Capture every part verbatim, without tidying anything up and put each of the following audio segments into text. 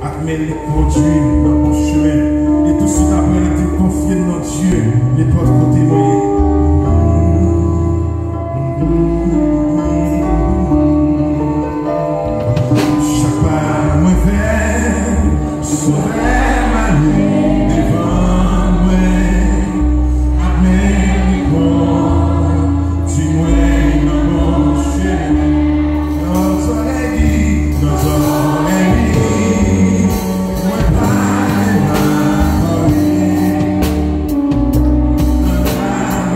Amèn, li kondui m nan bon chemen. E tousuit apre, li di m, konfye m nan Dye, nenpòt kote mwen ye. Chak pa mwen fè, Sovè m ale devan mwen. Amèn, li kondui mwen nan bon chemen. Nan zòrèy li, nan zòrèy li, mwen pa gen makòl li. Nan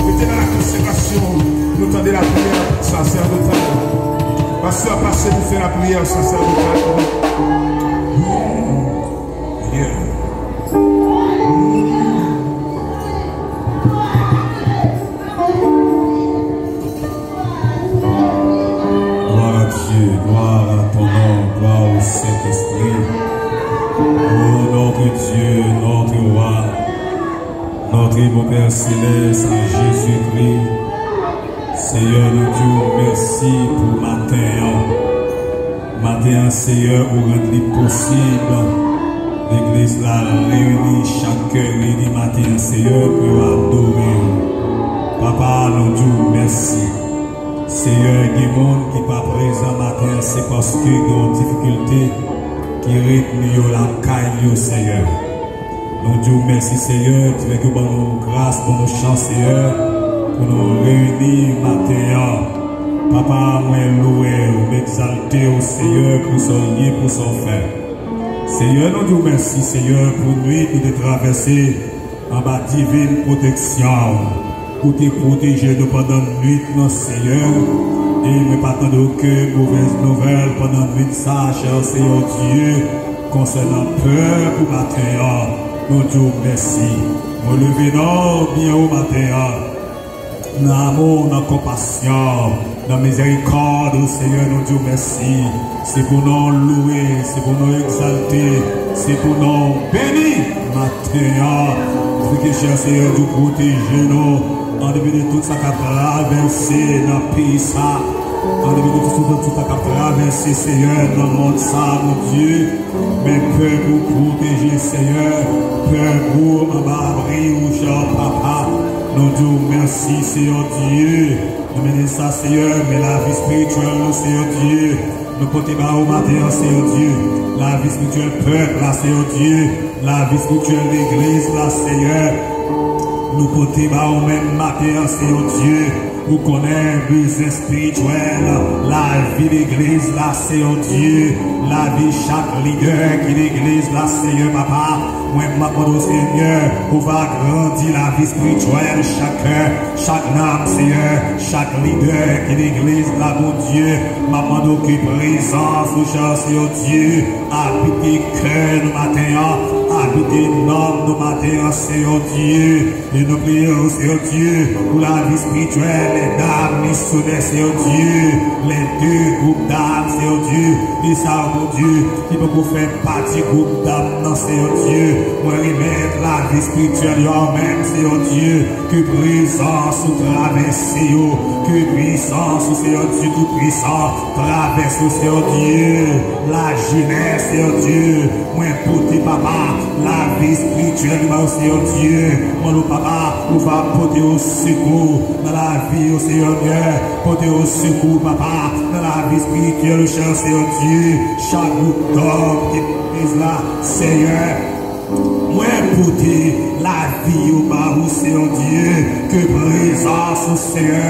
Mete nan la konsekrasyon, nou tande lapriyè saserdotal. Pastè, pase pou fè lapriyè saserdotal. Yeah. Gloire à Dieu, gloire à ton nom, gloire au Saint-Esprit. Oh notre Dieu, notre roi, notre bon Père céleste, à Jésus-Christ. Senyè, nou di w mèsi pou maten an. Maten an, Senyè, ou rann li posib. Legliz la reyini, chak kè reyini maten an, Senyè, pou yo adore w. Papa, nou di w mèsi. Senyè, gen moun ki pa prezan maten an, se paske gen yon difikilte ki retni yo lakay yo, Senyè. Nou di w mèsi, Senyè, ki fè ke w ban nou gras, ban nou chans, Senyè, pou nou reyini maten an. Papa, mwen louwe w, m egzalte w, Senyè, pou sa w ye, pou sa w fè. Senyè, nou di w mèsi, Senyè, pou nwit nou te travèse anba divin pwoteksyon w. Ou te pwoteje nou pandan nwit lan, Senyè, e mwen pa tande okenn movèz nouvèl pandan nwit sa a, chè Senyè Dye, konsènan pè pou maten an. Nou di w mèsi. Nou leve non w byen wo maten an. Nan amou, nan konpasyon, nan mizèrikòd ou, Senyè, nou di w mèsi. Se pou non w louwe, se pou non w egzalte, se pou non w beni maten an. Fè ke chè Senyè Dye pwoteje nou an depi de tout sa k ap travèse nan peyi sa, an depi de tout, tout, tout sa k ap travèse, Senyè, nan mond sa, Bondye. Men pèp ou pwoteje, Senyè, pèp ou anba abri ou, chè Papa. Nou di w mèsi, Senyè Dye. Nou mennen sa, Senyè, men lavi espirityèl nou, Senyè Dye. Nou pote ba ou maten an, Seyè Dye, lavi espirityèl pèp la, Seyè Dye, lavi espirityèl legliz la, Seyè. Nou pote ba ou menm maten an, Seyè Dye, ou konnen bezwen espirityèl lavi legliz la, Seyè Dye, lavi chak lidè ki legliz la, Seyè Papa. Mwen, m ap mande w, Senyè, pou w va grandi lavi espirityèl chak kè, chak nanm, Seyè, chak lidè ki legliz la, Bondye. M ap mande w ke prezans ou, chè Seyè Dye, abite kè nou maten an, abite nanm nou maten an, Seyè Dye. E nou priye w, Seyè Dye, pou lavi espirityèl, lè dam misyonè, Seyè Dye, lè de gwoup dam, Seyè Dye, e sa, Bondye, ki poko fè pati gwoup dam nan, Seyè Dye. Mwen remèt lavi espirityèl yo a w menm, Seyè Dye. Ke prezans ou travèse yo. Ke pwisans ou, Seyè Dye Toupisan, travèse yo, Seyè Dye. Lajenès, Seyè Dye. Mwen pote, Papa, lavi espirityèl ba yo, Seyè Dye. Mwen, Papa, ou va pote yo sekou nan lavi yo, Seyè Dye. Pote yo sekou, Papa, nan lavi espirityèl, chè Seyè Dye. Chak gwoup dam ki nan legliz la, Seyè, mwen pote lavi yo ba ou, Seyè Dye. Ke prezans ou, Seyè,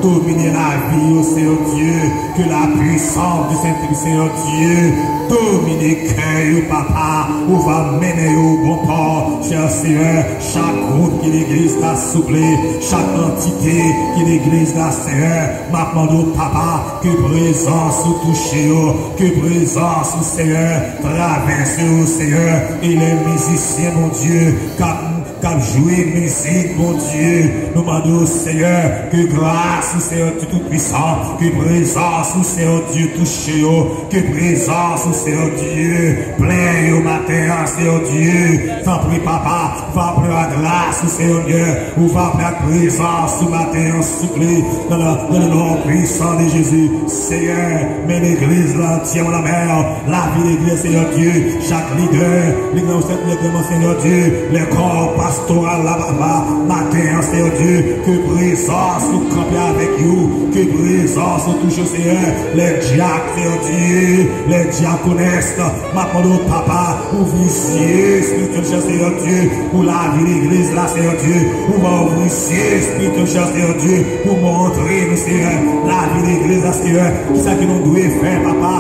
domine lavi yo, Seyè Dye. Ke la puissance du Saint-Esprit, Seyè Dye, domine kè yo, Papa. Ou va mennen yo bon pò, chè Seyè. Chak gwoup ki legliz la, souple, chak antite ki legliz la, Seyè, m ap mande w, Papa, ke prezans ou touche yo, ke prezans ou, Seyè, travèse yo, Seyè, e lè mizisyen, Bondye, k ap, k ap jwe mizik, Bondye, nou mande w, Seyè, ke gras ou, Seyè Dye Toupisan, ke prezans ou, Seyè Dye, touche yo, ke prezans ou, Seyè Dye, plen yo maten an, Seyè Dye, tanpri, Papa, va plen ak gras ou, Seyè Dye, ou va plen ak prezans ou maten an, souple, dans le, dans le nom puissant de Jésus, Seyè, men legliz la antyèman nan men w, lavi legliz, Seyè Dye, chak lidè, legliz nan sèt règleman, Seyè Dye, lè kò pastoral la, Papa, maten an, Seyè Dye, ke prezans ou kanpe avèk yo, ke prezans ou touche, Seyè, lè dyak, Seyè Dye, lè dyakonès, m ap mande w, Papa, ouvri zye espirityèl, chè Seyè Dye, pou lavi legliz la, Seyè Dye, ou va ouvri zye espirityèl, chè Seyè Dye, pou montre nou, Seyè, lavi legliz la, Seyè, kisa ke nou dwe fè, Papa,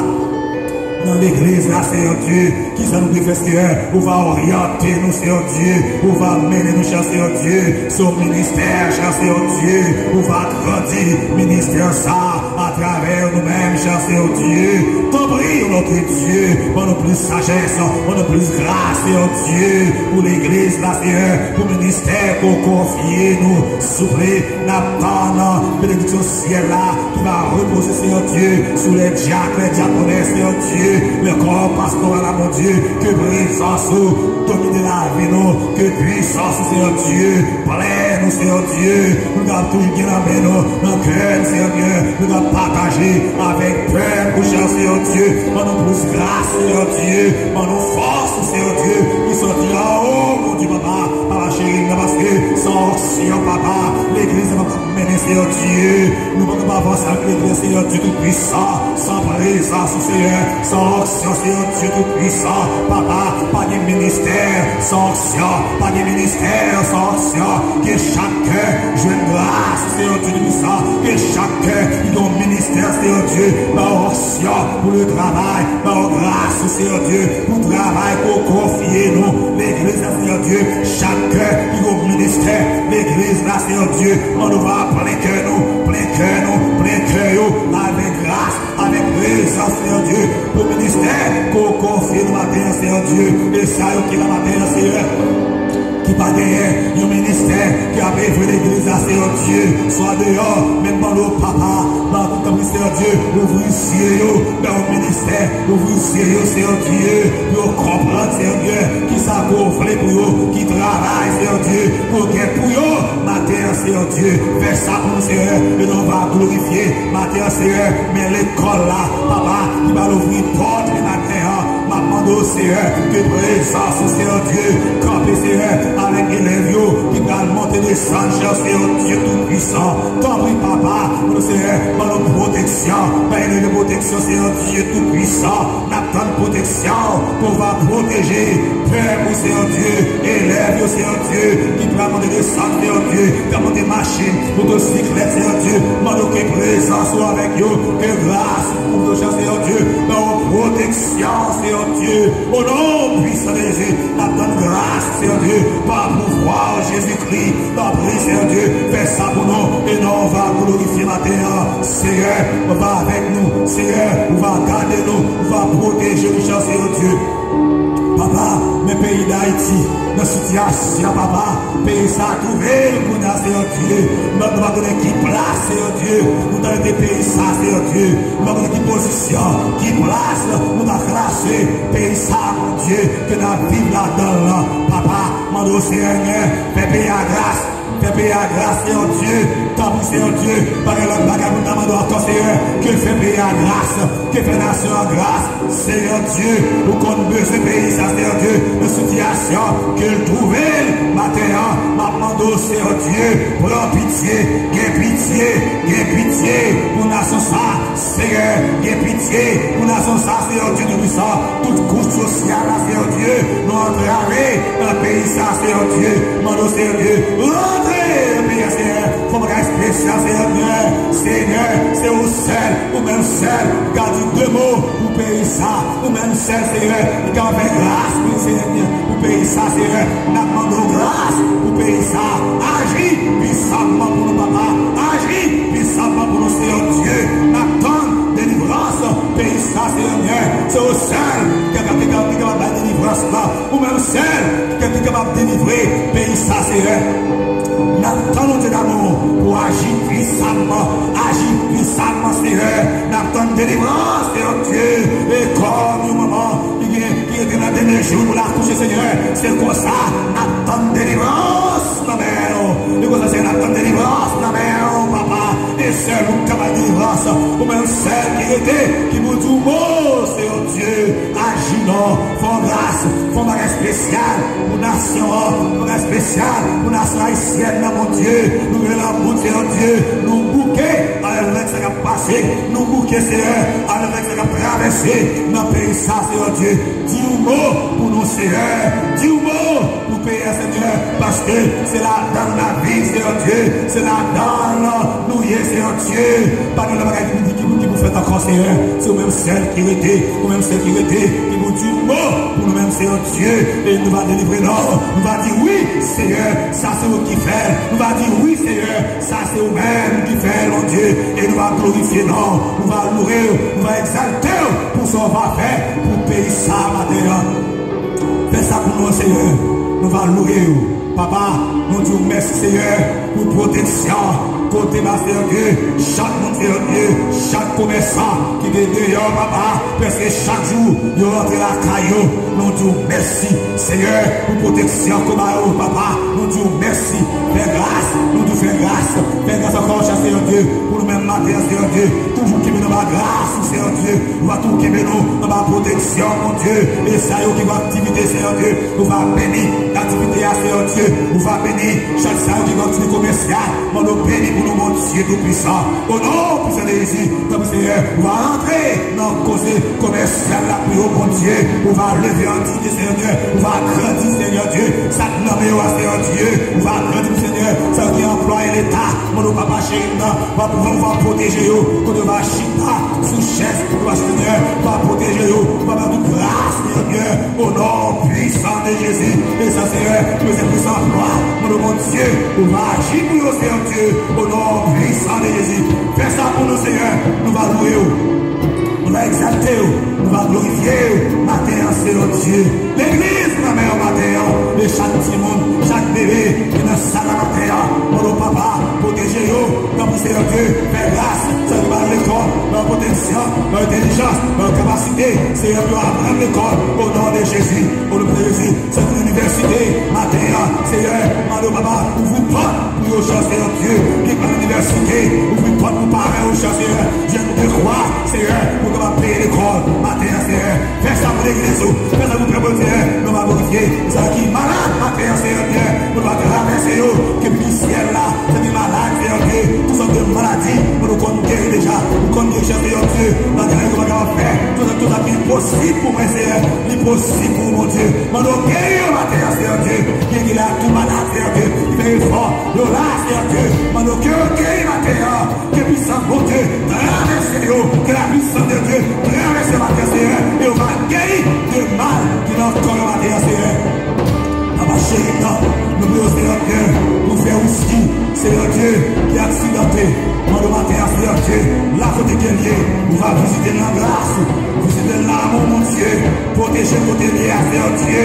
nan legliz la, Seyè Dye, kisa nou dwe fè, Seyè, ou va oryante nou, Seyè Dye, ou va mennen nou, chè Seyè Dye, se yon ministè, chè Seyè Dye, ou va grandi ministè sa a atravè nou menm, chè Seyè Dye. Tanpri, Nòtre Dye, ban nou plis sajès, ban nou plis gras, Seyè Dye, pou legliz la, Seyè, pou ministè ke w konfye nou, souple, n ap tann benediksyon syèl la ki va repoze, Seyè Dye, sou lè dyak, lè dyakonès, Seyè Dye, lè kò pastoral la, Bondye, ke prezans ou domine lavi nou, ke pwisans ou, Seyè Dye, plen nou, Seyè Dye, pou nou kapab toujou gen nan men nou, nan kè n, Seyè Dye, nou kapab pataje avèk pèp ou, chè Seyè Dye, ban nou plis gras, Seyè Dye, ban nou fòs ou, Seyè Dye, ki sòti anwo, Bondye, Papa, Papa cheri, nan paske san onksyon, Papa, legliz la pa p ap mennen, Seyè Dye. Nou pa kapab avanse avèk legliz, Seyè Dye Toupisan, san prezans ou, Seyè, san onksyon, Seyè Dye Toupisan. Papa, pa gen ministè san onksyon, pa gen ministè san onksyon. Ke chak kè jwenn gras, Seyè Dye Toupisan. Ke chak kè ki gen yon ministè, Seyè Dye, ba yo onksyon pou le travay, ba yo gras, Seyè Dye, pou travay ke w konfye nou. Legliz la, Seyè Dye, chak kè ki gen yon ministè, legliz la, Seyè Dye, mande w va plen kè nou, plen kè nou, plen kè yo avèk gras, avèk prezans, Seyè Dye, pou ministè ke w konfye nou maten an, Seyè Dye, e sa yo ki la maten an, Seyè, ki pa genyen yon ministè ki ap evre legliz la, Seyè Dye, swa deyò, menm ban nou, Papa, ban nou tanpri, Seyè Dye, ouvri zye yo, ba yo ministè, ouvri zye yo, Seyè Dye, pou yo konprann, Seyè Dye, kisa ke w vle pou yo, ki travay, Seyè Dye, pou gen pou yo, maten an, Seyè Dye, fè sa pou nou, Seyè, e non w va glorifye, maten an, Seyè, men lekòl la, Papa, ki va louvri pòt li maten an, m ap mande w, Senyè, ke prezans ou, Senyè Dye, kanpe, Senyè, avèk elèv yo ki pral monte desann, Senyè Dye Toupisan. Tanpri, papa, ban nou, Senyè, ban nou pwoteksyon, ban elèv yo pwoteksyon, Senyè Dye Toupisan. N ap tann pwoteksyon ke w va pwoteje pèp ou, Senyè Dye, elèv yo, Senyè Dye, ki pral monte desann, Senyè Dye, k ap monte machin, motosiklèt, Senyè Dye, mande w ke prezans ou avèk yo, ke gras ou kouvri yo, Senyè Dye, ban yo pwoteksyon, Senyè Dye, o non pwisan de Jezi, n ap tann gras, Senyè Dye, pa pouvwa Jezikri, tanpri, Senyè Dye, fè sa pou nou, e non w va glorifye maten an, Senyè, ou va avèk nou, Senyè, ou va gade nou, ou va pwoteje nou, Senyè Dye. Papa, men peyi Dayiti, nan sitiyasyon, papa, peyi sa a twouve l kounye a, Senyè Dye. Nou, nou pa konnen ki plas, Senyè Dye, nou ta mete peyi sa a, Senyè Dye. Nou pa konnen ki pozisyon, ki plas nou ta klase peyi sa a, Bondye, ke n ap viv ladan l lan. Papa, mande w, Senyè, fè peyi a gras. Fè peyi a gras, Senyè Dye. Tanpri, Senyè Dye, pa gen lòt bagay pou n ta mande w ankò, Senyè, ke fè peyi a gras, ke fè nasyon an gras. Senyè Dye, ou konn bezwen peyi sa, Senyè Dye, nan sitiyasyon ke l twouve l maten an. M ap mande w, Senyè Dye, pran pitye, gen pitye, gen pitye pou nasyon sa. Senyè, gen pitye pou nasyon sa, Senyè Dye Toupisan. Tout kouch sosyal la, Senyè Dye, nou antrave nan peyi sa, Senyè Dye. Mande w, Senyè Dye, rantre nan peyi a, Senyè. Fè yon bagay espesyal, Senyè Dye. Senyè, se ou sèl, ou menm sèl, ki ka di de mo pou peyi sa. Ou menm sèl, Senyè, ki ka fè gras pou Senyè Dye. Pou peyi sa, Senyè, n ap mande w gras pou peyi sa. Aji pisamman pou nou, papa. Aji pisamman pou nou, Senyè Dye. N ap tann delivrans peyi sa, Senyè Dye. Se ou sèl ki ka, ki ka, ki ka bay delivrans la. Ou menm sèl ki, ki kapab delivre peyi sa, Senyè. N ap tann ou, Dye damou, pou aji pisamman. Aji pisamman, Senyè. N ap tann delivrans, Senyè Dye. E kòm yon manman ki gen, ki rete nan dènye jou pou l akouche, Senyè. Se konsa, n ap tann delivrans nan men w. E konsa, Senyè, n ap tann delivrans nan men w, papa. E sèl ou k kapab delivrans. Ou menm sèl ki rete, ki pou di yon mo, Senyè Dye. Aji non, fè yon gras, fè yon bagay espesyal pou nasyon an, fè yon bagay espesyal pou nasyon ayisyèn nan, Bondye. Nou rele w, Senyè Dye, nou bouke avèk sa k ap pase, nou bouke, Senyè, avèk sa k ap travèse nan peyi sa, Senyè Dye. Di yon mo pou nou, Senyè, di yon mo pou peyi a, Senyè, paske se ladan l n ap viv, Senyè Dye, se ladan l nou ye, Senyè Dye. Pa gen lòt bagay ki pou, ki pou, ki pou fèt ankò, Senyè. Se ou menm sèl ki rete, ou menm sèl ki rete, ki pou di yon mo pou nou menm, Senyè Dye. E nou va delivre non, nou va di wi, Senyè, sa se ou ki fè l. Nou va di wi, Senyè, sa se ou menm ki fè l, Bondye. E nou va glorifye non, nou va louwe w, nou va egzalte w pou sa w va fè pou peyi sa maten an. Fè sa pou nou, Senyè. Nou va louwe w. Papa, nou di w mèsi, Senyè, pou pwoteksyon. Kote ba, Senyè Dye, chak moun, Senyè Dye, chak komèsan ki te deyò, papa, prèske chak jou, yo rantre lakay yo. Nou di w mèsi, Senyè, pou pwoteksyon ke w ba yo, papa. Nou di w mèsi. Fè gras, nou di w fè gras. Fè gras ankò, chè Senyè Dye, pou nou menm maten an, Senyè Dye. Toujou kenbe nou anba gras ou, Senyè Dye. Ou va toujou kenbe nou anba pwoteksyon, Bondye. E sa yo ki gen aktivite, Senyè Dye, ou va beni aktivite a, Senyè Dye. Ou va beni chak sa yo ki gen aktivite komèsyal. Mande w beni pou nou, Bondye Toupisan. O non pwisan de Jezi, tanpri, Senyè, ou va rantre nan koze komèsyal la pou yo, Bondye. Ou va leve aktivite, Senyè Dye. Ou va agrandi, Senyè Dye, sa k nan men yo a, Senyè Dye. Ou va agrandi, Senyè, sa yo ki anplwaye Leta. Mande w, papa cheri m nan, va, va, va pwoteje yo, kote yo va chita sou chèz, kote yo va chita, Senyè, va pwoteje yo, va ba yo tout gras, Senyè, o non pwisan de Jezi. E sa, Senyè, nou se pwisan anplwa, mande w, Bondye, ou va aji pou yo, Senyè Dye, o non pwisan de Jezi. Fè sa pou nou, Senyè, nou va louwe w. Nou va egzalte w, nou va glorifye w maten an, Senyè Dye. Legliz nan men w maten an, e chak timoun, chak bebe ki nan sal la maten an, mande w, papa, pwoteje yo, tanpri, Senyè Dye, fè gras, sa yo ki pa al lekòl, ba yo pwoteksyon, ba yo entèlijans, ba yo kapasite, Senyè, pou yo aprann lekòl, o non de Jezi, o non de Jezi. Sa ki nan inivèsite maten an, Senyè, mande w, papa, ouvri pòt pou yo, chè Senyè Dye, ki pa nan inivèsite, ouvri pòt pou paran yo, chè Senyè, jwenn dekwa, Senyè, pou kapab peye lekòl maten an, Senyè. Fè sa pou Legliz ou, fè sa pou pèp ou, Senyè, nou va glorifye. Sa ki malad atè a, Senyè Dye, nou va travèse yo, ke pitit syèl la, sa ki malad, Senyè Dye, tout sòt de maladi, nou konn geri deja, nou konn geri, Senyè Dye, bagay yo pa kapab fè, tout, tout sa ki enposib pou mwen, Senyè, li posib pou ou, Bondye. Mande w geri yo maten an, Senyè Dye, gen ki la tou malad, Senyè Dye, ki fè efò, yo la, Senyè Dye, mande w ke yo geri maten an. Ke pisans Bondye travèse yo. Ke la pisans de Dye travèse yo maten, Senyè. E yo va geri de mal ki nan kò yo maten, Senyè. Papa cheri m nan, nou priye w, Senyè Dye, pou fè wiski, Senyè Dye, ki aksidante. Mande w maten, Senyè Dye, la kote ke l ye, ou va vizite l nan gras ou, vizite l nan lanmou, Bondye. Pwoteje kote l ye a, Senyè Dye.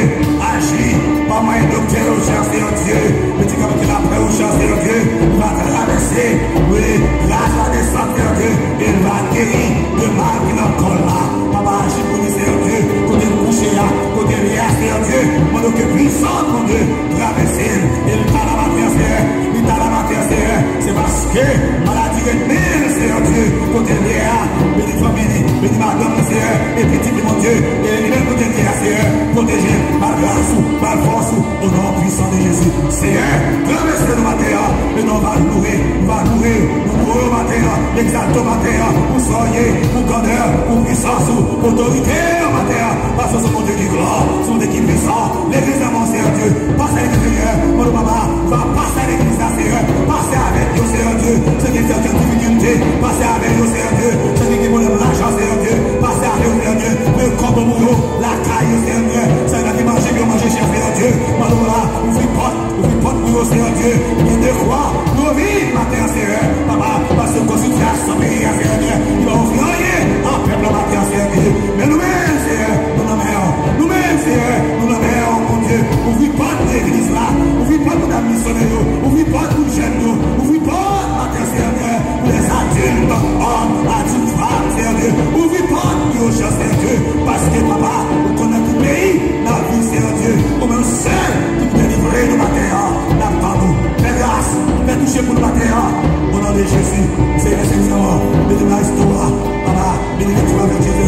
Aji pa mwayen doktè yo, Senyè Dye. Medikaman ki la pran yo, Senyè Dye. Li va travèse. Wi, gras la desann, Senyè Dye. E li va geri de mal ki nan kò l la. Papa, aji pou li, Senyè Dye. Kote l kouche a, kote l ye a, Senyè Dye. Mande ke pisans, Bondye, travèse l. E li ta la maten, Senyè. Li ta la maten, Senyè. Se paske maladi ret men l, Senyè Dye. Kote l ye a, beni fanmi li, beni madanm li, Senyè. E pitit li, Bondye. E li menm kote l ye a, Senyè. Pwoteje l, ba l gras ou, ba l fòs ou. O non pwisan de Jezi. Senyè, travèse nou maten an. E nou va loure, nou va loure, nou loure w maten an, egzalte w maten an, pou sa w ye, pou grandè, pou pwisans ou, pou otorite w maten an. Paske w se Bondye ki gran, se Bondye ki pwisan. Legliz la, mon Senyè Dye, pase legliz, Senyè. Mande w, papa, va pase legliz la, Senyè. Pase avèk yo, Senyè Dye. Se ki fè kèk difikilte, pase avèk yo, Senyè Dye. Se ki gen pwoblèm lajan, Senyè Dye. Pase avèk yo, Senyè Dye. Voye kòb pou yo, lakay yo, Senyè Dye. Se ki manje, yo manje chè, Senyè Dye. Mande w la, ouvri pòt. Ouvri pòt pou yo, Senyè Dye. Gen dekwa pou yo viv maten an, Senyè. Papa, paske w konn sitiyasyon peyi a, Senyè Dye. Li pa ofri anyen a pèp la maten an, Senyè Dye. Men nou menm, Senyè, nou nan men w. Nou menm, Senyè, nou nan men w, Bondye. Ouvri pòt legliz la. Ouvri pòt pou dam misyonè yo. Ouvri pòt pou jèn yo. Ouvri pòt maten an, Senyè Dye. Pou lèzadilt, òm, adilt, fanm, Senyè Dye, ouvri pòt pou yo, Senyè Dye, paske, papa, ou konnen ki peyi n ap viv, Senyè Dye, ou menm sèl ki pou delivre nou maten an, n ap tann ou. Fè gras, fè touche pou nou maten an, o non de Jezi, Senyè, Senyè, beni maestro a, papa, beni lekti avèk Jezi,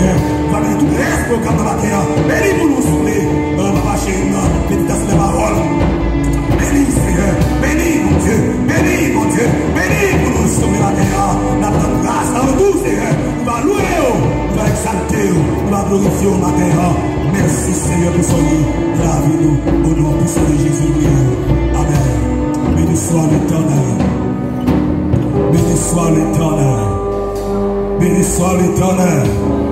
va beni tout rès pwogram nan maten an, beni pou nou souple, o papa cheri m nan, meditasyon de pawòl. Beni, Senyè. Beni, Bondye. Beni, Bondye. Beni pou nou, souple maten an. N ap tann gras nan ou tou, Senyè. Nou va louwe w. Nou va egzalte w. Nou va glorifye w maten an. Mèsi, Senyè, pou sa w ye nan lavi nou. O non pwisan de Jezi, nou priye w. Amèn. Béni soit l'Éternel. Béni soit l'Éternel. Béni soit l'Éternel.